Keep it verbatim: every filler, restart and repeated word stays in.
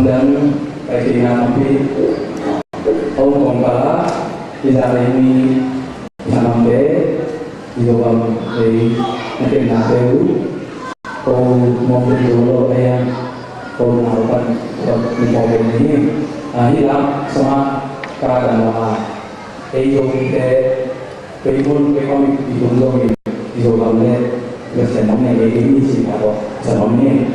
Tua ciangin Paikhiatna tampi om kawmkal ah, i zak ei mi, i sanggamte, i Zogam ei na kepnate uh, ko mawk ding zo lo a hiang, ko nau pan, ko mi pawlpi ni hi. Ah, hih lak sungah ka dan lo a, ei Zomite, Pei mun pei kong i tung zong i, i Zogam le Western lam nei ei ni ci ka tawh sa nuam ni.